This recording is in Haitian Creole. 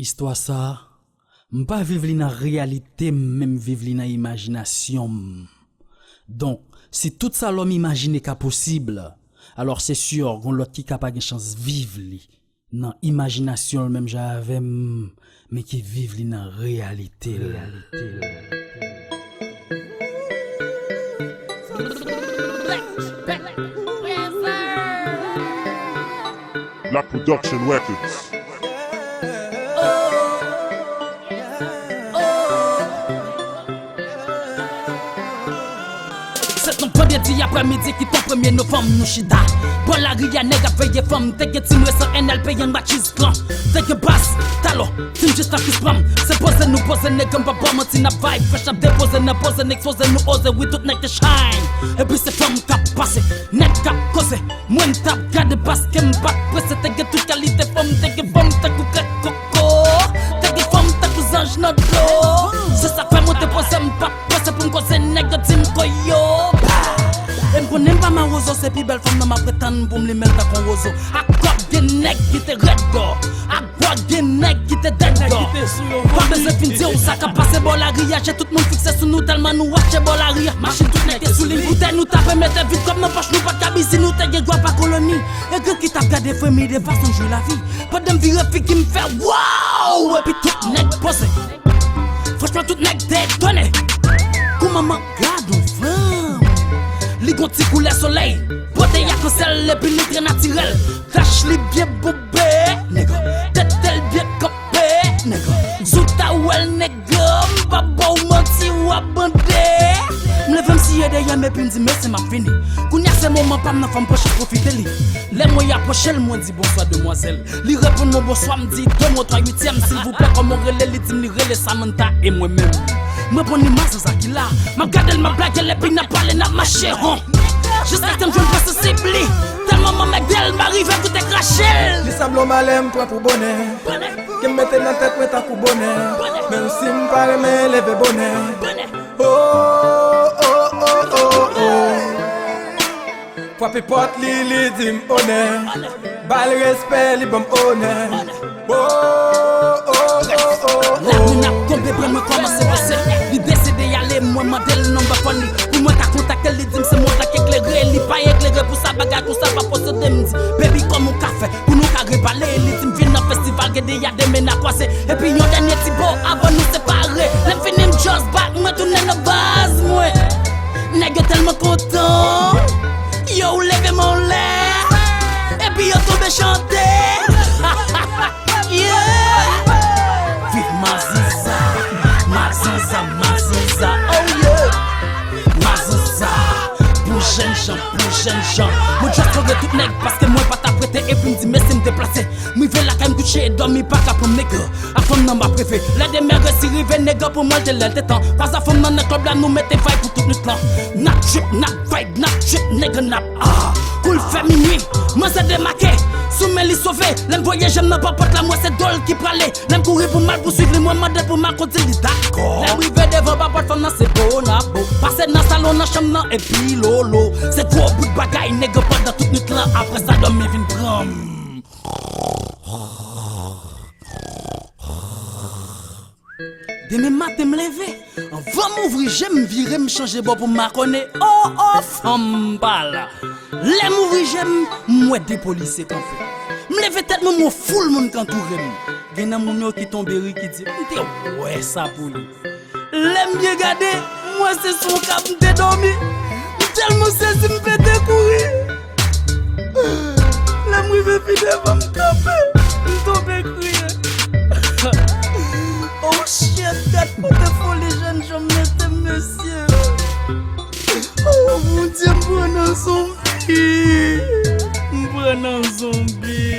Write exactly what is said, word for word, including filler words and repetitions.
Istwa sa a, m pa viv li nan reyalite m, men m viv li nan imajinasyon m. Donk, si tout sa lòm imajine ka posib, alò se si gon lòt ki ka pa gen chans viv li nan imajinasyon l menm jan avè m, men ki viv li nan reyalite l. La Production Records. Se t yon vandredi aprèmidi ki te premye novanm nou chita bò lari a, nèg ap veye fanm. Te gen Team Resan, N L P, Young Matches Clan. Te gen bas, talò, Team Jis Takis Pam. Se poze nou poze, nèg, m pa ba w manti, n ap vibe fresh, n ap depoze nan poze n ekspoze, nou oze, wi, tout nèg te shine. Epi se fanm k ap pase, nèg k ap koze. Mwen m t ap gade paske m pa t prese. Te gen tout kalite fanm, te gen fanm tankou kèk koko, te gen fanm tankou zanj nan dlo. Se sa k fè mwen te poze, m pa t prese pou m koze, nèg yo di m koyo. E m konnen m pa mawozo, se pi bèl fanm nan m ap ret tann pou m limen l tankou yon wozo. Ak kòb gen nèg ki te rèd gò, ak bò gen nèg ki te dèd gò. Pa bezwen fin di w sa k ap pase bò lari a, je tout moun fikse sou nou tèlman nou achte bò lari a. Machin tout nèg te sou li, boutèy nou tape mete vid kòb nan pòch, nou pa t ka bizi, nou te gen gwa pa koloni. E grenn ki t ap gade fremi de fason jwi lavi. Pandan m vire figi m fè waw, epi tout nèg poze. Franchman tout nèg te etone. Kou manman gad yon fanm. Li gon ti koulè solèy. Bòte y ak ansèl epi li trè natirèl. Tach li byen boube, nèg. Tete l byen kanpe, nèg. Si w ta wè l, nèg, m pa ba w manti, w ap bande. M leve m siye dèyè m epi m di mesye m ap vini. Kounye a se moman pa m nan, fò m pwoche pwofite li. Lè mwen apwoche l, mwen di bonswa demwazèl. Li reponn mwen bonswa, m di de mo twa uityèm, silvouplè kòman w rele? Li di m li rele Samantha e mwen menm. M reponn li Mazanza ki la. M ap gade l, m ap blage l epi n ap pale, n ap mache, hon. Jiskaske m jwenn pwen sansib li. Tèlman manmègde l, m arive goute krache l. Li sanble yon malè m pran pou bonè. Ke m mete nan tèt mwen tankou bonè. Menm si m pa renmen leve bonè. Oh, oh, oh, oh, oh. Frape pòt li, li di m onè. Ba l respè, li ban m onè. Oh, oh, oh, oh, oh. Lakou n ap tonbe, bren mwen kòmanse pase. Li deside ale, mwen mande l nonm fòn li. Pou mwen ka kontakte l, li di m se montan k eklere. Li pa eklere pou sa, bagay konsa pa posede. M di, baby, kòman w ka fè pou nou ka repale? Li di m vin nan festival, gen de ya demen n a kwaze. Epi yon dènye ti bo avan nou separe. Lè m fini, m just back, mwen tounen nan baz mwen. Nèg yo tèlman kontan, yo leve men anlè, epi yo tonbe chante. Yeah! Viv Mazanza, Mazanza, Mazanza, oh yeah! Mazanza, pou jènjan, pou jènjan. Mwen just kore tout nèg, paske mwen pa t ap rete, epi m di mesye m deplase. M rive lakay m kouche e dòmi pa ka pran m nèg. A fanm nan m ap reve. Lè demen resi rive, nèg pou mwen te lè l te tan. Kwaze fanm nan nan klèb la, nou mete vibe pou tout nwit lan. N ap trip, n ap vibe, n ap trip, nèg, n ap ah. Kou l fè minui, manzè demake. Sou men li sove. Lè m voye je m nan bò pòt la, m wè se do l ki prale. Lè m kouri pou m al pouswiv li, mwen mande l pou m al kondui l, li dakò. Lè m rive devan bò pòt fanm nan, se bo n ap bo. Pase nan salon nan chanm nan epi lolo. Se gwo bout bagay, nèg, pandan tout nwit lan. Apre sa, dòmi vin pran m. Demen maten m leve, anvan m ouvri je m, m vire m chanje bò pou m makònen. Oh, oh, fanm m pa la. Lè m ouvri je m, m wè de polisye kanpe. M leve tèt mwen, m wè foul moun k antoure m. Gen nan moun yo ki tonbe ri, ki di, m te wè sa pou li. Lè m byen gade, m wè se sou yon kab m te dòmi. M tèlman sezi, m pete kouri. Lè m rive pi devan, m kanpe, m tonbe kriye. Oh shit, gad kote foli jènjan mete m, mesye. Oh Bondye, m pran nan zonbi. M pran nan zonbi.